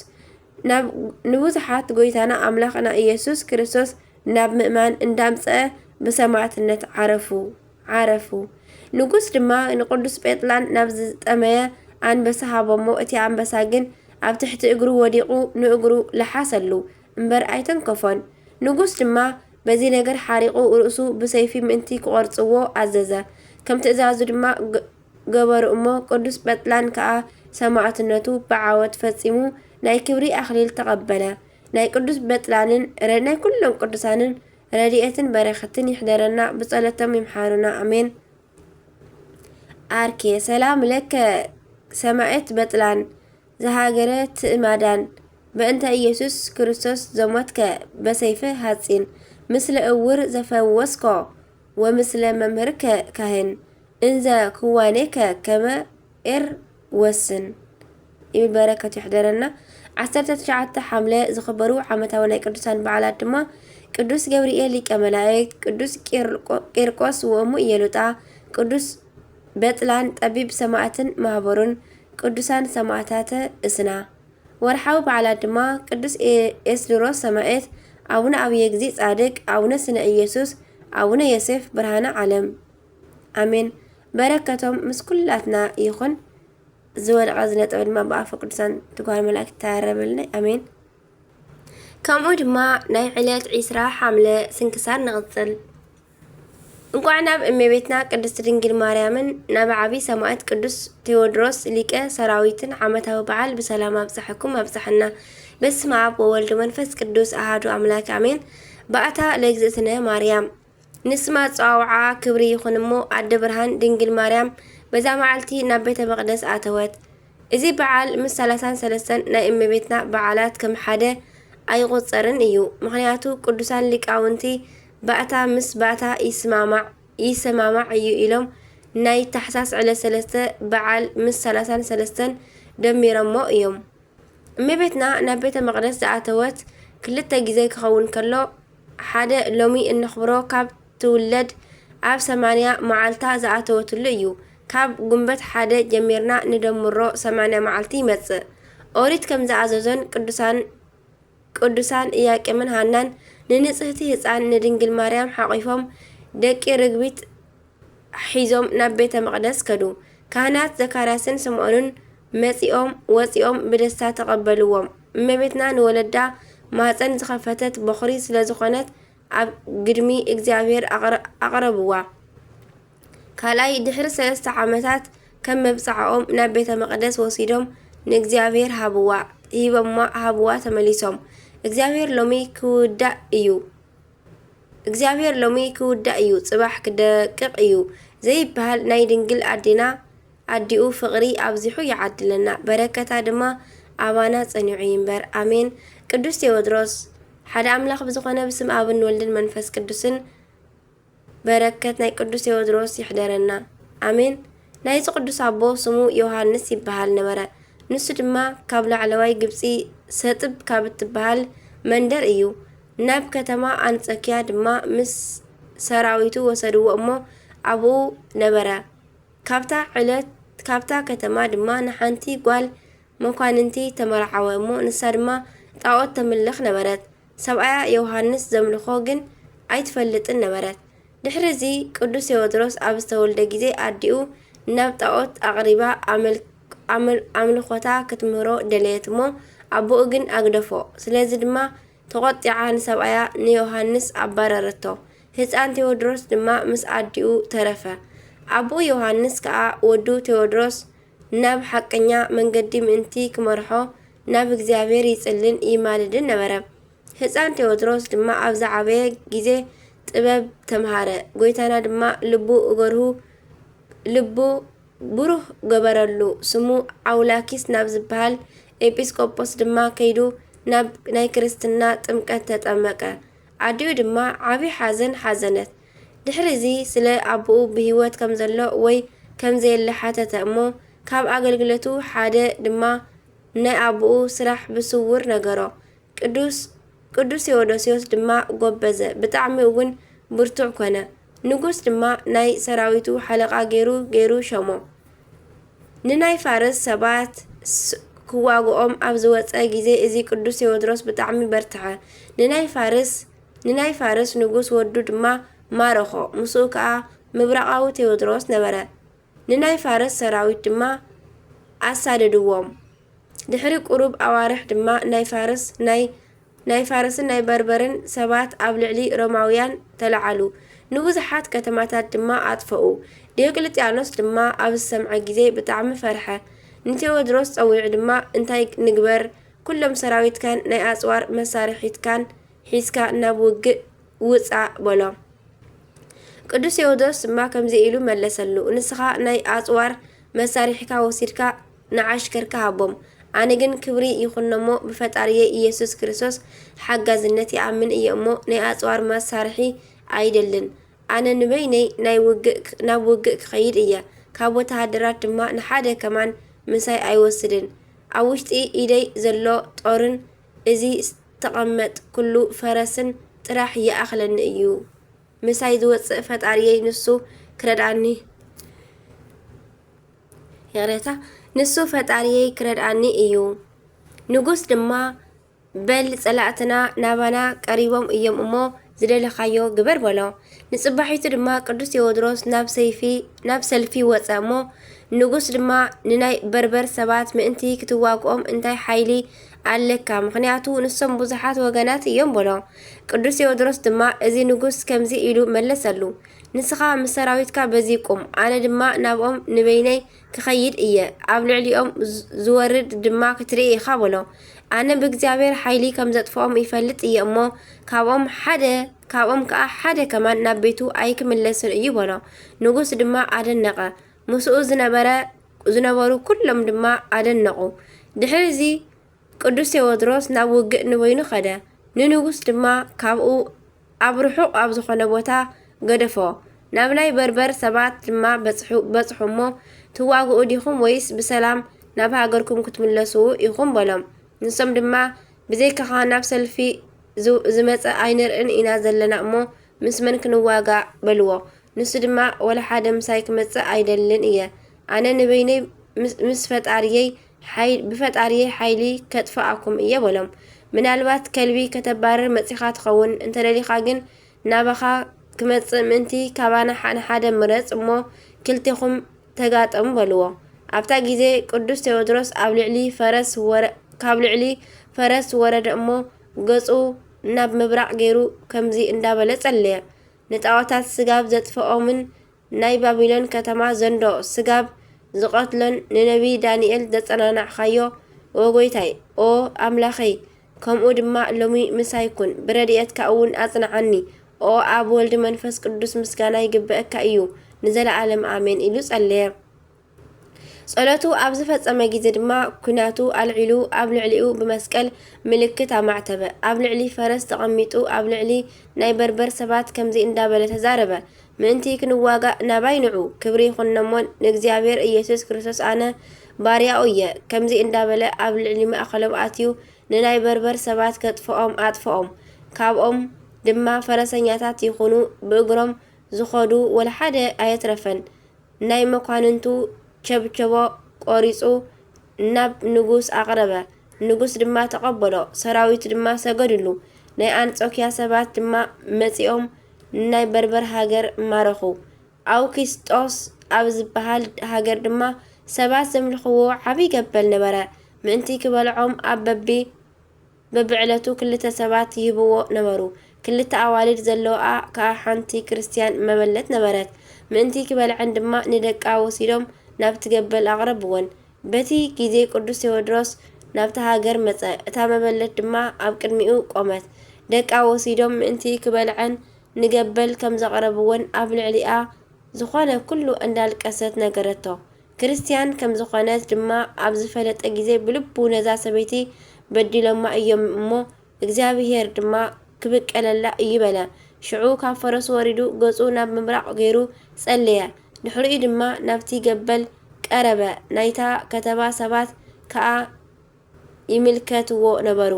ናብ፣ ንብዙሓት ጎይታና ኣምላኽና ኢየሱስ ክርስቶስ ናብ ምእማን እንዳምጸአ ብሰማዕትነት ዓረፉ፣ ዓረፉ። ንጉስ ድማ ንቅዱስ ጴጥላን ናብ ዝጠመየ ኣንበሳ ሃቦሞ። እቲ ኣንበሳ ግን ኣብ ትሕቲ እግሩ ወዲቑ ንእግሩ ለሓሰሉ እምበር ኣይተንከፎን። ንጉስ ድማ በዚ ነገር ሓሪቑ ርእሱ ብሰይፊ ምእንቲ ክቖርጽዎ ኣዘዘ። ከም ትእዛዙ ድማ ገ-፣ ገበሩ እሞ ቅዱስ ጴጥላን ከኣ ሰማዕትነቱ ብዓወት ፈጺሙ ናይ ክብሪ ኣኽሊል ተቐበለ። ናይ ቅዱስ ጴጥላንን ረ-፣ ናይ ኩሎም ቅዱሳንን ረድኤትን በረኸትን ይሕደረና፣ ብጸሎቶም ይምሓሩና። ኣሜን። ኣርኬ ሰላም ለከ ሰማዕት በጥላን ዘሃገረ ትእማዳን፣ በእንተ ኢየሱስ ክርስቶስ ዘሞትከ በሰይፈ ሐጺን፣ ምስለ እውር ዘፈወስኮ ወምስለ መምህርከ ካህን፣ እንዘ ክዋኔከ ከመ ኤር ወስን። ይብል። በረከቱ ይሕደረና። ዓሰርተ ትሽዓተ ሓምለ ዝኽበሩ ዓመታዊ ናይ ቅዱሳን በዓላት ድማ ቅዱስ ገብርኤል ሊቀ መላእክት፣ ቅዱስ ቂርቆ-፣ ቂርቆስ ወእሙ ኢየሉጣ፣ ቅዱስ በጥላን ጠቢብ ሰማዕትን ማህበሩን፣ ቅዱሳን ሰማዕታተ እስና። ወርሓዊ በዓላት ድማ ቅዱስ ኤ-፣ ኤስድሮስ ሰማዕት፣ ኣቡነ ኣብየ ግዜ ጻድቅ፣ ኣቡነ ስነ ኢየሱስ፣ ኣቡነ ዮሴፍ ብርሃነ ዓለም። ኣሜን። በረከቶም ምስ ኩላትና ይኹን። ዝወደቐ ዝነጠበ ድማ ብኣፈ ቅዱሳን ትጓል መላእክት ይተራረመልና። ኣሜን። ከምኡ ድማ ናይ ዕለት ዒስራ ሓምለ ስንክሳር ንቕጽል። እንቋዕ ናብ እመቤትና ቅድስት ድንግል ማርያምን ናብ ዓቢ ሰማዕት ቅዱስ ቴዎድሮስ ሊቀ ሰራዊትን ዓመታዊ በዓል ብሰላም ኣብጽሐኩም ኣብጽሐና። በስመ ኣብ ወወልድ ወመንፈስ ቅዱስ ኣሃዱ ኣምላክ ኣሜን። ባእታ ለእግዝእትነ ማርያም። ንስማ ኣጸዋውዓ ክብሪ ይኹን እሞ፣ ኣደ ብርሃን ድንግል ማርያም በዛ መዓልቲ ናብ ቤተ መቕደስ ኣተወት። እዚ በዓል ምስ ሰላሳን ሰለስተን ናይ እመቤትና በዓላት ከም ሓደ ኣይቑጸርን እዩ። ምኽንያቱ ቅዱሳን ሊቃውንቲ ባእታ ምስ ባእታ ይስማማዕ፣ ይሰማማዕ እዩ ኢሎም ናይ ታሕሳስ ዕለት ሰለስተ በዓል ምስ ሰላሳን ሰለስተን ደሚሮሞ እዮም። እመቤትና ናብ ቤተ መቕደስ ዝኣተወት ክልተ ግዜ ክኸውን ከሎ፣ ሓደ ሎሚ እነኽብሮ ካብ ትውለድ ኣብ ሰማንያ መዓልታ ዝኣተወትሉ እዩ። ካብ ጉንበት ሓደ ጀሚርና ንደምሮ ሰማንያ መዓልቲ ይመጽእ። ኦሪት ከም ዝኣዘዞን ቅዱሳን፣ ቅዱሳን ኢያቄምን ሃናን ንንጽህቲ ህጻን ንድንግል ማርያም ሓቒፎም ደቂ ርግቢት ሒዞም ናብ ቤተ መቕደስ ከዱ። ካህናት ዘካርያስን ስምዖንን መጺኦም፣ ወጺኦም ብደስታ ተቐበልዎም። እመቤትና ንወለዳ ማህጸን ዝኸፈተት በኹሪ ስለ ዝኾነት ኣብ ግድሚ እግዚኣብሔር ኣቕረ-፣ ኣቕረብዋ። ካልኣይ፣ ድሕሪ ሰለስተ ዓመታት ከም መብጽዓኦም ናብ ቤተ መቕደስ ወሲዶም ንእግዚኣብሔር ሃብዋ፣ ሂቦማ፣ ሃብዋ ተመሊሶም። እግዚኣብሔር ሎሚ ክውዳእ እዩ። እግዚኣብሔር ሎሚ ክውዳእ እዩ፣ ጽባሕ ክደቅቕ እዩ ዘይበሃል ናይ ድንግል ኣዴና ኣዲኡ ፍቕሪ ኣብዚሑ ይዓድለና፣ በረከታ ድማ ኣባና ጸኒዑ ይንበር። ኣሜን። ቅዱስ ቴዎድሮስ፣ ሓደ ኣምላኽ ብዝኾነ ብስም ኣብን ወልድን መንፈስ ቅዱስን በረከት ናይ ቅዱስ ቴዎድሮስ ይሕደረና። ኣሜን። ናይዚ ቅዱስ ኣቦ ስሙ ዮሃንስ ይበሃል ነበረ። ንሱ ድማ ካብ ላዕለዋይ ግብጺ ሰጥብ ካብ እትበሃል መንደር እዩ። ናብ ከተማ ኣንጾኪያ ድማ ምስ ሰራዊቱ ወሰድዎ እሞ ኣብኡ ነበረ። ካብታ ዕለት፣ ካብታ ከተማ ድማ ንሓንቲ ጓል መኳንንቲ ተመርዓወ እሞ ንሳ ድማ ጣዖት ተምልኽ ነበረት። ሰብኣያ ዮሃንስ ዘምልኾ ግን ኣይትፈልጥን ነበረት። ድሕሪ እዚ ቅዱስ ቴዎድሮስ ኣብ ዝተወልደ ግዜ ኣዲኡ ናብ ጣዖት ኣቕሪባ ኣመል-፣ ኣመል-፣ ኣምልኾታ ክትምህሮ ደለየት እሞ ኣቦኡ ግን ኣግደፎ። ስለዚ ድማ ተቖጢዓ ንሰብኣያ ንዮሃንስ ኣባረረቶ። ህጻን ቴዎድሮስ ድማ ምስ ኣዲኡ ተረፈ። ኣቦኡ ዮሃንስ ከኣ ወዱ ቴዎድሮስ ናብ ሓቀኛ መንገዲ ምእንቲ ክመርሖ ናብ እግዚኣብሔር ይጽልን ይማልድን ነበረ። ህጻን ቴዎድሮስ ድማ ኣብ ዝዓበየ ግዜ ጥበብ ተምሃረ። ጐይታና ድማ ልቡ እገርሁ ልቡ ብሩህ ገበረሉ። ስሙ ኣውላኪስ ናብ ዝበሃል ኤጲስቆጶስ ድማ ከይዱ ናብ ናይ ክርስትና ጥምቀት ተጠመቀ። ኣዲኡ ድማ ዓቢ ሓዘን ሓዘነት። ድሕሪ እዚ ስለ ኣቦኡ ብህይወት ከም ዘሎ ወይ ከም ዘየለ ሓተተ እሞ፣ ካብ ኣገልግለቱ ሓደ ድማ ናይ ኣቦኡ ስራሕ ብስውር ነገሮ። ቅዱስ ቅዱስ ቴዎዶስዮስ ድማ ጎበዘ፣ ብጣዕሚ እውን ብርቱዕ ኮነ። ንጉስ ድማ ናይ ሰራዊቱ ሓለቓ ገይሩ ገይሩ ሸሞ። ንናይ ፋርስ ሰባት ስ- ክዋግኦም ኣብ ዝወጸ ግዜ እዚ ቅዱስ ቴዎድሮስ ብጣዕሚ በርትሐ። ንናይ ፋርስ ንናይ ፋርስ ንጉስ ወዱ ድማ ማረኾ። ምስኡ ከኣ ምብራቓዊ ቴዎድሮስ ነበረ። ንናይ ፋርስ ሰራዊት ድማ ኣሳደድዎም። ድሕሪ ቁሩብ ኣዋርሕ ድማ ናይ ፋርስ ናይ ናይ ፋርስን ናይ በርበርን ሰባት ኣብ ልዕሊ ሮማውያን ተለዓሉ። ንብዙሓት ከተማታት ድማ ኣጥፈኡ። ዲዮቅልጥያኖስ ድማ ኣብ ዝሰምዐ ግዜ ብጣዕሚ ፈርሐ። ንቴዎድሮስ ጸዊዑ ድማ፣ እንታይ ንግበር? ኩሎም ሰራዊትካን ናይ ኣጽዋር መሳርሒትካን ሒዝካ ናብ ውግእ ውጻእ በሎ። ቅዱስ ቴዎድሮስ ድማ ከምዚ ኢሉ መለሰሉ፣ ንስኻ ናይ ኣጽዋር መሳርሒካ ወሲድካ ንዓሽከርካ ሃቦም። ኣነ ግን ክብሪ ይኹኖሞ ብፈጣሪየ ኢየሱስ ክርስቶስ ሓጋዝነት ይኣምን እየ እሞ ናይ ኣጽዋር መሳርሒ ኣይደልን። ኣነ ንበይነይ ናይ ውግእ ናብ ውግእ ክኸይድ እየ። ካብ ወተሃደራት ድማ ንሓደ ከማን ምሳይ ኣይወስድን። ኣብ ውሽጢ ኢደይ ዘሎ ጦርን እዚ ዝተቐመጥኩሉ ፈረስን ጥራሕ ይኣኽለኒ እዩ። ምሳይ ዝወጽእ ፈጣሪየይ ንሱ ክረድኣኒ ይቕሬታ ንሱ ፈጣሪየይ ክረድኣኒ እዩ። ንጉስ ድማ በል ጸላእትና ናባና ቀሪቦም እዮም እሞ ዝደለኻዮ ግበር በሎ። ንጽባሒቱ ድማ ቅዱስ ቴዎድሮስ ናብ ሰይፊ ናብ ሰልፊ ወጸ እሞ ንጉስ ድማ ንናይ በርበር ሰባት ምእንቲ ክትዋግኦም እንታይ ሓይሊ ኣለካ? ምኽንያቱ ንሶም ብዙሓት ወገናት እዮም በሎ። ቅዱስ ቴዎድሮስ ድማ እዚ ንጉስ ከምዚ ኢሉ መለሰሉ፣ ንስኻ ምስ ሰራዊትካ በዚ ቁም፣ ኣነ ድማ ናብኦም ንበይነይ ክኸይድ እየ፣ ኣብ ልዕሊኦም ዝወርድ ድማ ክትርኢ ኢኻ በሎ። ኣነ ብእግዚኣብሔር ሓይሊ ከም ዘጥፍኦም ይፈልጥ እየ እሞ ካብኦም ሓደ ካብኦም ከኣ ሓደ ከማን ናብ ቤቱ ኣይክምለስን እዩ በሎ። ንጉስ ድማ ኣደነቐ፣ ምስኡ ዝነበረ ዝነበሩ ኩሎም ድማ ኣደነቑ። ድሕሪ እዚ ቅዱስ ቴዎድሮስ ናብ ውግእ ንበይኑ ኸደ። ንንጉስ ድማ ካብኡ ኣብ ርሑቕ ኣብ ዝኾነ ቦታ ገደፎ። ናብ ናይ በርበር ሰባት ድማ በጽሑ በጽሑ እሞ፣ ትዋግኡ ዲኹም ወይስ ብሰላም ናብ ሃገርኩም ክትምለሱ ኢኹም? በሎም። ንሶም ድማ፣ ብዘይካኻ ናብ ሰልፊ ዝ- ዝመጸ ኣይንርእን ኢና ዘለና እሞ፣ ምስ መን ክንዋጋእ? በልዎ። ንሱ ድማ፣ ወላ ሓደ ምሳይ ክመጽእ ኣይደልን እየ። ኣነ ንበይነይ ምስ- ምስ ፈጣሪየይ ሓይ- ብፈጣሪየይ ሓይሊ ከጥፍኣኩም እየ በሎም። ምናልባት ከልቢ ከተባርር መጺኻ ትኸውን፣ እንተደሊኻ ግን ናባኻ ክመጽእ ምእንቲ ካባና ሓ- ንሓደ ምረጽ እሞ ክልቴኹም ተጋጠሙ በልዎ። ኣብታ ግዜ ቅዱስ ቴዎድሮስ ኣብ ልዕሊ ፈረስ ወረ- ካብ ልዕሊ ፈረስ ወረደ እሞ ገጹ ናብ ምብራቕ ገይሩ ከምዚ እንዳበለ ጸለየ። ንጣዖታት ስጋብ ዘጥፍኦምን ናይ ባቢሎን ከተማ ዘንዶ ስጋብ ዝቐትሎን ንነቢይ ዳንኤል ዘጸናናዕካዮ ኦ ጎይታይ ኦ ኣምላኸይ ከምኡ ድማ ሎሚ ምሳይ ኩን ብረድኤትካ እውን ኣጽንዓኒ ኦ ኣብ ወልድ መንፈስ ቅዱስ ምስጋና ይግበአካ እዩ ንዘለኣለም ኣሜን ኢሉ ጸለየ። ጸሎቱ ኣብ ዝፈጸመ ግዜ ድማ ኲናቱ ኣልዒሉ ኣብ ልዕሊኡ ብመስቀል ምልክት ኣማዕተበ። ኣብ ልዕሊ ፈረስ ተቐሚጡ ኣብ ልዕሊ ናይ በርበር ሰባት ከምዚ እንዳበለ ተዛረበ፣ ምእንቲ ክንዋጋእ ናባይ ንዑ፣ ክብሪ ይኹኖሞ ንእግዚኣብሔር ኢየሱስ ክርስቶስ ኣነ ባርያኡ እየ። ከምዚ እንዳበለ ኣብ ልዕሊ ማእከሎም ኣትዩ ንናይ በርበር ሰባት ከጥፍኦም ኣጥፍኦም። ካብኦም ድማ ፈረሰኛታት ይኹኑ ብእግሮም ዝኾዱ ወላ ሓደ ኣየትረፈን። ናይ መኳንንቱ ቸብቸቦ ቆሪጹ ናብ ንጉስ ኣቕረበ። ንጉስ ድማ ተቐበሎ፣ ሰራዊቱ ድማ ሰገዱሉ። ናይ ኣንጾኪያ ሰባት ድማ መጺኦም ናይ በርበር ሃገር ማረኹ። ኣውኪስጦስ ኣብ ዝበሃል ሃገር ድማ ሰባት ዘምልኽዎ ዓቢ ገበል ነበረ። ምእንቲ ክበልዖም ኣብ በቢ በብዕለቱ ክልተ ሰባት ይህብዎ ነበሩ። ክልተ ኣዋልድ ዘለውኣ ከኣ ሓንቲ ክርስትያን መበለት ነበረት። ምእንቲ ክበልዐን ድማ ንደቃ ወሲዶም ናብቲ ገበል ኣቕረብወን። በቲ ግዜ ቅዱስ ቴዎድሮስ ናብታ ሃገር መጸ። እታ መበለት ድማ ኣብ ቅድሚኡ ቆመት። ደቃ ወሲዶም ምእንቲ ክበልዐን ንገበል ከም ዘቕረብወን ኣብ ልዕሊኣ ዝኾነ ኩሉ እንዳልቀሰት ነገረቶ። ክርስትያን ከም ዝኾነት ድማ ኣብ ዝፈለጠ ግዜ ብልቡ ነዛ ሰበይቲ በዲሎማ እዮም እሞ እግዚኣብሄር ድማ ክብቀለላ እዩ በለ። ሽዑ ካብ ፈረሱ ወሪዱ ገጹ ናብ ምብራቕ ገይሩ ጸለየ። ድሕሪኡ ድማ ናብቲ ገበል ቀረበ። ናይታ ከተማ ሰባት ከኣ ይምልከትዎ ነበሩ።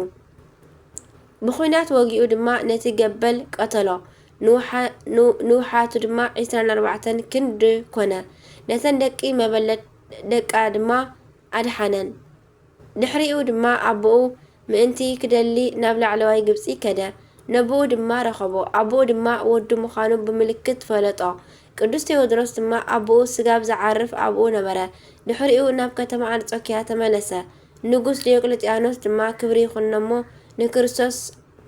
ብኹናት ወጊኡ ድማ ነቲ ገበል ቀተሎ። ንውሓ-፣ ንው-፣ ንውሓቱ ድማ ዕስራን ኣርባዕተን ክንዲ ኮነ። ነተን ደቂ መበለት ደቃ ድማ ኣድሓነን። ድሕሪኡ ድማ ኣቦኡ ምእንቲ ክደሊ ናብ ላዕለዋይ ግብጺ ከደ። ነቦኡ ድማ ረኸቦ። ኣቦኡ ድማ ወዱ ምዃኑ ብምልክት ፈለጦ። ቅዱስ ቴዎድሮስ ድማ ኣቦኡ ስጋብ ዝዓርፍ ኣብኡ ነበረ። ድሕሪኡ ናብ ከተማ ኣንጾኪያ ተመለሰ። ንጉስ ዲዮቅልጥያኖስ ድማ ክብሪ ይኹኖሞ ንክርስቶስ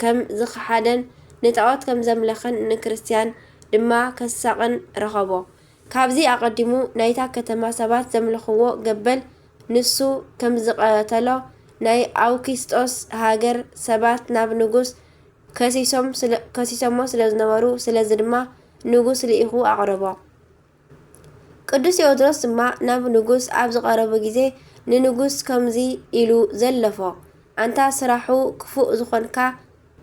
ከም ዝኸሓደን ንጣዖት ከም ዘምለኸን ንክርስትያን ድማ ከሳቕን ረኸቦ። ካብዚ ኣቐዲሙ ናይታ ከተማ ሰባት ዘምልኽዎ ገበል ንሱ ከም ዝቐተሎ ናይ ኣውኪስጦስ ሃገር ሰባት ናብ ንጉስ ከሲሶም ስለ-፣ ከሲሶሞ ስለ ዝነበሩ፣ ስለዚ ድማ ንጉስ ልኢኹ ኣቕረቦ። ቅዱስ ቴዎድሮስ ድማ ናብ ንጉስ ኣብ ዝቐረቡ ግዜ ንንጉስ ከምዚ ኢሉ ዘለፎ፣ ኣንታ ስራሑ ክፉእ ዝኾንካ፣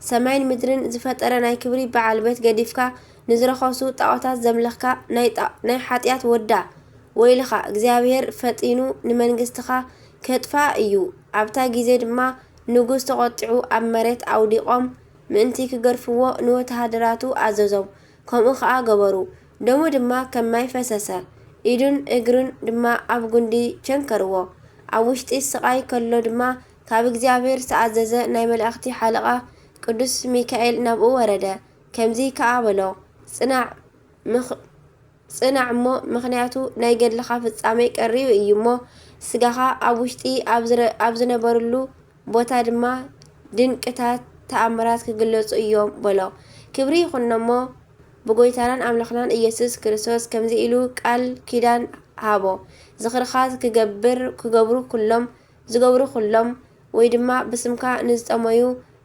ሰማይን ምድርን ዝፈጠረ ናይ ክብሪ በዓል ቤት ገዲፍካ ንዝረኸሱ ጣዖታት ዘምለኽካ ናይ ጣ-፣ ናይ ሓጢኣት ወዳ፣ ወይልኻ፣ እግዚኣብሔር ፈጢኑ ንመንግስትኻ ከጥፍኣ እዩ። ኣብታ ግዜ ድማ ንጉስ ተቖጢዑ ኣብ መሬት ኣውዲቖም ምእንቲ ክገርፍዎ ንወተሃደራቱ ኣዘዞም። ከምኡ ኸኣ ገበሩ። ደሙ ድማ ከም ማይ ፈሰሰ። ኢዱን እግሩን ድማ ኣብ ጉንዲ ቸንከርዎ። ኣብ ውሽጢ ስቓይ ከሎ ድማ ካብ እግዚኣብሔር ዝተኣዘዘ ናይ መላእኽቲ ሓለቓ ቅዱስ ሚካኤል ናብኡ ወረደ። ከምዚ ከኣ በሎ፣ ጽናዕ፣ ምኽ-፣ ጽናዕ እሞ፣ ምኽንያቱ ናይ ገድልኻ ፍጻሜ ቀሪቡ እዩ እሞ፣ ስጋኻ ኣብ ውሽጢ ኣብ ዝረ-፣ ኣብ ዝነበርሉ ቦታ ድማ ድንቅታት ተኣምራት ክግለጹ እዮም በሎ። ክብሪ ይኹኖሞ ብጎይታናን ኣምላኽናን ኢየሱስ ክርስቶስ ከምዚ ኢሉ ቃል ኪዳን ሃቦ፣ ዝኽርኻ ክገብር፣ ክገብሩ ኩሎም፣ ዝገብሩ ኩሎም፣ ወይ ድማ ብስምካ ንዝጠመዩ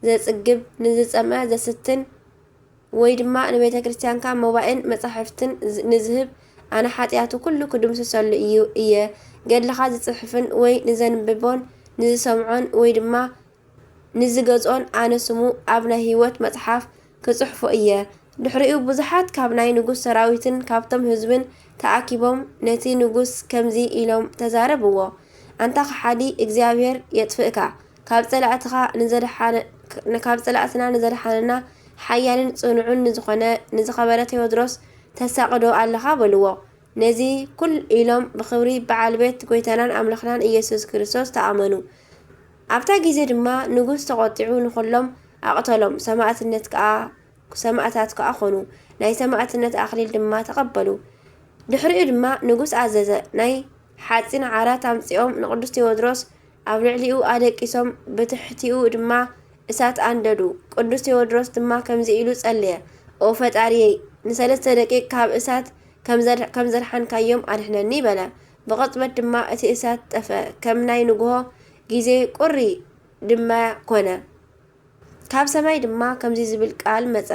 ዘጽግብ፣ ንዝጸምአ ዘስትን፣ ወይ ድማ ንቤተ ክርስቲያንካ መባእን መጻሕፍትን ዝ-፣ ንዝህብ፣ ኣነ ሓጢኣቱ ኩሉ ክድምስሰሉ እዩ፣ እየ። ገድልኻ ዝጽሕፍን ወይ ንዘንብቦን ንዝሰምዖን ወይ ድማ ንዝገዝኦን ኣነ ስሙ ኣብ ናይ ህይወት መጽሓፍ ክጽሕፎ እየ። ድሕሪኡ ብዙሓት ካብ ናይ ንጉስ ሰራዊትን ካብቶም ህዝብን ተኣኪቦም ነቲ ንጉስ ከምዚ ኢሎም ተዛረብዎ፣ ኣንታ ከሓዲ፣ እግዚኣብሔር የጥፍእካ፣ ካብ ጸላእትኻ ንዘድሓነ-፣ ካብ ጸላእትና ንዘድሓነና ሓያልን ጽኑዕን ንዝኾነ ንዝኸበረ ቴዎድሮስ ተሳቕዶ ኣለኻ በልዎ። ነዚ ኩል ኢሎም ብኽብሪ በዓል ቤት ጎይታናን ኣምላኽናን ኢየሱስ ክርስቶስ ተኣመኑ። ኣብታ ግዜ ድማ ንጉስ ተቖጢዑ ንኹሎም ኣቕተሎም፣ ሰማእትነት ከኣ፣ ሰማእታት ከኣ ኾኑ፣ ናይ ሰማእትነት ኣኽሊል ድማ ተቐበሉ። ድሕሪኡ ድማ ንጉስ ኣዘዘ፣ ናይ ሓጺን ዓራት ኣምጺኦም ንቅዱስ ቴዎድሮስ ኣብ ልዕሊኡ ኣደቂሶም፣ ብትሕቲኡ ድማ እሳት ኣንደዱ። ቅዱስ ቴዎድሮስ ድማ ከምዚ ኢሉ ጸለየ፣ ኦ ፈጣሪየይ፣ ንሰለስተ ደቂቅ ካብ እሳት ከም ዘድ-፣ ከም ዘድሓንካዮም ኣድሕነኒ በለ። ብቕጽበት ድማ እቲ እሳት ጠፍአ፣ ከም ናይ ንግሆ ግዜ ቁሪ ድማ ኮነ። ካብ ሰማይ ድማ ከምዚ ዝብል ቃል መጸ፣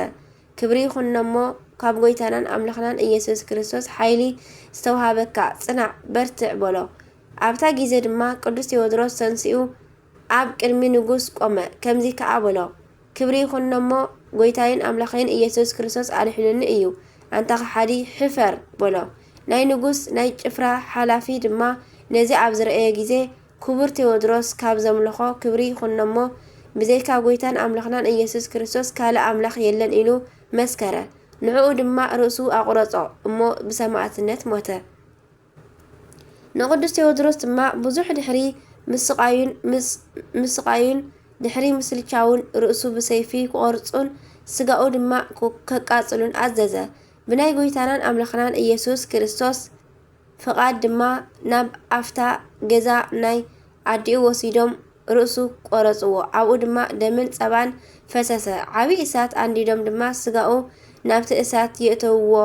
ክብሪ ይኹኖሞ ካብ ጎይታናን ኣምላኽናን ኢየሱስ ክርስቶስ ሓይሊ ዝተውሃበካ፣ ጽናዕ፣ በርትዕ በሎ። ኣብታ ግዜ ድማ ቅዱስ ቴዎድሮስ ተንሲኡ ኣብ ቅድሚ ንጉስ ቆመ፣ ከምዚ ከኣ በሎ፣ ክብሪ ይኹኖሞ ጎይታይን ኣምላኸይን ኢየሱስ ክርስቶስ ኣድሒኑኒ እዩ፣ ኣንታ ከሓዲ፣ ሕፈር በሎ። ናይ ንጉስ ናይ ጭፍራ ሓላፊ ድማ ነዚ ኣብ ዝረኣየ ግዜ፣ ክቡር ቴዎድሮስ ካብ ዘምልኾ ክብሪ ይኹኖሞ ብዘይካ ጎይታን ኣምላኽናን ኢየሱስ ክርስቶስ ካልእ ኣምላኽ የለን ኢሉ መስከረ። ንዕኡ ድማ ርእሱ ኣቑረጾ እሞ ብሰማእትነት ሞተ። ንቅዱስ ቴዎድሮስ ድማ ብዙሕ ድሕሪ ምስቓዩን ምስ-፣ ምስቓዩን ድሕሪ ምስልቻውን ርእሱ ብሰይፊ ክቖርጹን ስጋኡ ድማ ክ-፣ ከቃጽሉን ኣዘዘ። ብናይ ጎይታናን ኣምላኽናን ኢየሱስ ክርስቶስ ፍቓድ ድማ ናብ ኣፍታ ገዛ ናይ ኣዲኡ ወሲዶም ርእሱ ቆረጽዎ። ኣብኡ ድማ ደምን ጸባን ፈሰሰ። ዓቢ እሳት ኣንዲዶም ድማ ስጋኡ ናብቲ እሳት የእተውዎ።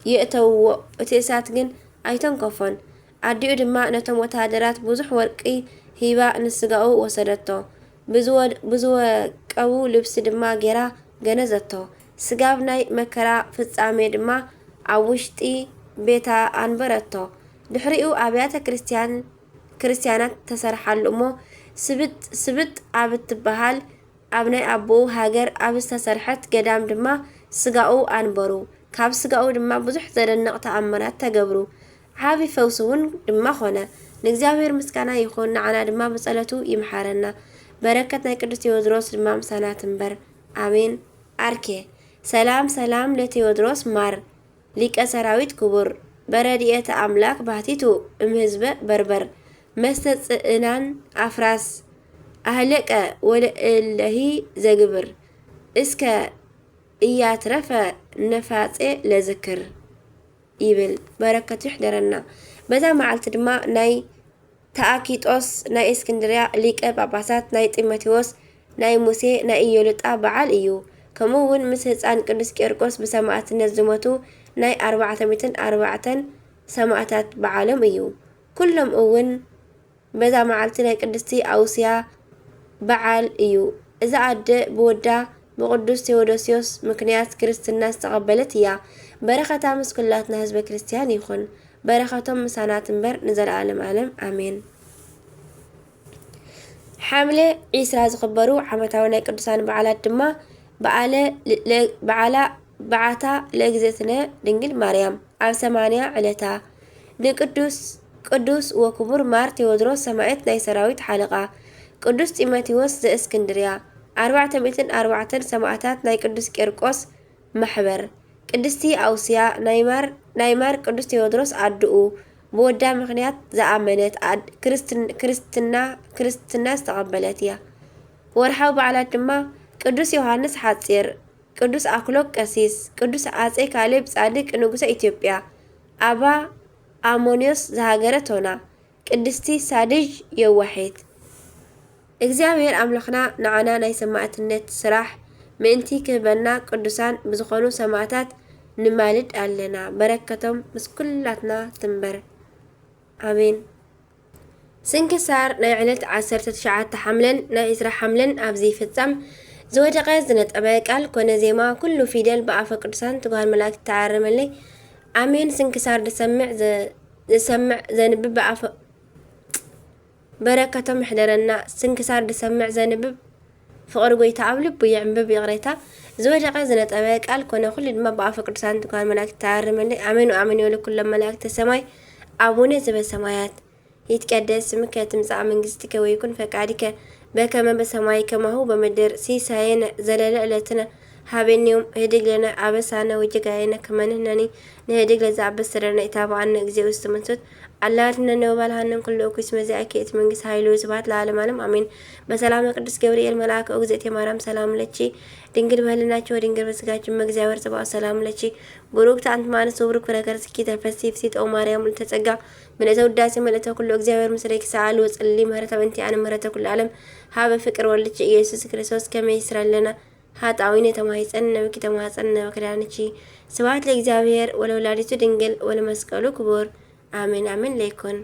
የእተውዎ፣ እቲ እሳት ግን ኣይተንከፎን። ኣዲኡ ድማ ነቶም ወተሃደራት ብዙሕ ወርቂ ሂባ ንስጋኡ ወሰደቶ። ብዝወ-፣ ብዝወቀቡ ልብሲ ድማ ጌራ ገነዘቶ። ስጋብ ናይ መከራ ፍጻሜ ድማ ኣብ ውሽጢ ቤታ ኣንበረቶ። ድሕሪኡ ኣብያተ ክርስቲያን፣ ክርስቲያናት ተሰርሓሉ እሞ ስብጥ፣ ስብጥ ኣብ እትበሃል ኣብ ናይ ኣቦኡ ሃገር ኣብ ዝተሰርሐት ገዳም ድማ ስጋኡ ኣንበሩ። ካብ ስጋኡ ድማ ብዙሕ ዘደንቕ ተኣምራት ተገብሩ። ዓቢ ፈውሲ እውን ድማ ኾነ። ንእግዚኣብሔር ምስጋና ይኹን፣ ንዓና ድማ ብጸሎቱ ይምሓረና። በረከት ናይ ቅዱስ ቴዎድሮስ ድማ ምሳና ትንበር። ኣሜን። ኣርኬ። ሰላም ሰላም ለቴዎድሮስ ማር ሊቀ ሰራዊት ክቡር፣ በረድኤተ ኣምላክ ባህቲቱ እምህዝበ በርበር፣ መስተጽእናን ኣፍራስ ኣህለቀ ወለእለሂ ዘግብር፣ እስከ እያትረፈ ነፋጼ ለዝክር ይብል። በረከቱ ይሕደረና። በዛ መዓልቲ ድማ ናይ ተኣኪጦስ ናይ እስክንድርያ ሊቀ ጳጳሳት፣ ናይ ጢሞቴዎስ፣ ናይ ሙሴ፣ ናይ ኢዮልጣ በዓል እዩ። ከምኡ እውን ምስ ህፃን ቅዱስ ቂርቆስ ብሰማዕትነት ዝሞቱ ናይ ኣርባዕተ ሚእትን ኣርባዕተን ሰማዕታት በዓሎም እዩ። ኩሎም እውን በዛ መዓልቲ ናይ ቅድስቲ ኣውስያ በዓል እዩ። እዛ ኣደ ብወዳ ብቅዱስ ቴዎዶስዮስ ምክንያት ክርስትና ዝተቐበለት እያ። በረኸታ ምስ ኩላትና ህዝበ ክርስቲያን ይኹን። በረኸቶም ምሳና ትንበር ንዘለዓለም ዓለም። ኣሜን። ሓምለ ዒስራ ዝኽበሩ ዓመታዊ ናይ ቅዱሳን በዓላት ድማ በዓለ ለ-፣ በዓላ በዓታ ለእግዝእትነ ድንግል ማርያም ኣብ ሰማንያ ዕለታ ንቅዱስ፣ ቅዱስ ወክቡር ማር ቴዎድሮስ ሰማዕት ናይ ሰራዊት ሓለቓ፣ ቅዱስ ጢሞቴዎስ ዘእስክንድርያ፣ ኣርባዕተ ሚእትን ኣርባዕተን ሰማዕታት ናይ ቅዱስ ቂርቆስ ማሕበር፣ ቅድስቲ ኣውስያ ናይ ማር፣ ናይ ማር ቅዱስ ቴዎድሮስ ኣድኡ ብወዳ ምኽንያት ዝኣመነት ኣድ-፣ ክርስትን-፣ ክርስትና፣ ክርስትና ዝተቐበለት እያ። ወርሓዊ በዓላት ድማ ቅዱስ ዮሃንስ ሓጺር፣ ቅዱስ ኣክሎግ ቀሲስ፣ ቅዱስ ኣጼ ካሌብ ጻድቅ ንጉሰ ኢትዮጵያ፣ ኣባ ኣሞንዮስ ዝሃገረ ቶና፣ ቅድስቲ ሳድዥ የዋሒት። እግዚኣብሔር ኣምላኽና ንዓና ናይ ሰማዕትነት ስራሕ ምእንቲ ክህበና ቅዱሳን ብዝኾኑ ሰማዕታት ንማልድ ኣለና። በረከቶም ምስ ኩላትና ትንበር። ኣሜን። ስንክሳር ናይ ዕለት ዓሰርተ ትሽዓተ ሓምለን ናይ ዕስራ ሓምለን ኣብዚ ይፍጸም። ዝወደቐ ዝነጠበ ቃል ኮነ ዜማ ኩሉ ፊደል ብኣፈ ቅዱሳን ትጉሃን መላእክት ተኣረመለይ። ኣሜን። ስንክሳር ዝሰምዕ ዘ-፣ ዝሰምዕ ዘንብብ ብኣፈ በረከቶም ይሕደረና። ስንክሳር ዝሰምዕ ዘንብብ ፍቕሪ ጎይታ ኣብ ልቡ የዕንብብ። ይቕሬታ። ዝወደቐ ዝነጠበ ቃል ኮነ ኩሉ ድማ ብኣፈ ቅዱሳን ትጉሃን መላእክት ተኣረመለይ። ኣሜን ወኣሜን ይበሉ ኩሎም መላእክተ ሰማይ። ኣቡነ ዘበሰማያት ይትቀደስ ስምከ ትምጻእ መንግስትከ ወይኩን ፈቃድከ በከመ በሰማይ ከማሁ በምድር። ሲሳየነ ዘለለ ዕለትነ ሀበነ ዮም፣ ህድግ ለነ አበሳነ ወጌጋየነ ከመ ንሕነኒ ንህድግ ለዘአበሰ ለነ፣ ኢታብአነ እግዚኦ ውስተ መንሱት፣ አላ አድኅነነ ወባልሐነ እምኩሉ እኩይ፣ እስመ ዚአኪ ይእቲ መንግስት ኃይል ወስብሐት ለዓለመ ዓለም፣ አሜን። በሰላመ ቅዱስ ገብርኤል መልአከ፣ ኦ እግዝእቴ ማርያም፣ ሰላም ለኪ፣ ድንግል በህሊናኪ ወድንግል በስጋኪ፣ እመ እግዚአብሔር ጸባኦት፣ ሰላም ለኪ፣ ብሩክት አንቲ እምአንስት ወብሩክ ፍሬ ከርሥኪ፣ ተፈሲ ፍሲት ኦ ማርያም፣ ምልዕተ ጸጋ፣ ምልዕተ ውዳሴ፣ ምልዕተ ኩሉ፣ እግዚአብሔር ምስሌኪ፣ ሰአሊ ወጸሊ፣ ምህረተ በእንቲአነ፣ ምህረተ ኩሉ ዓለም፣ ሀበ ፍቅር ወልድኪ ኢየሱስ ክርስቶስ፣ ከመ ይስረለነ ኃጣውኢነ ተማሂፀን ነበኪ ተማህፀን ነበክዳንቺ። ስብሐት ለእግዚአብሔር ወለወላዲቱ ድንግል ወለመስቀሉ ክቡር። አሜን አሜን ለይኩን።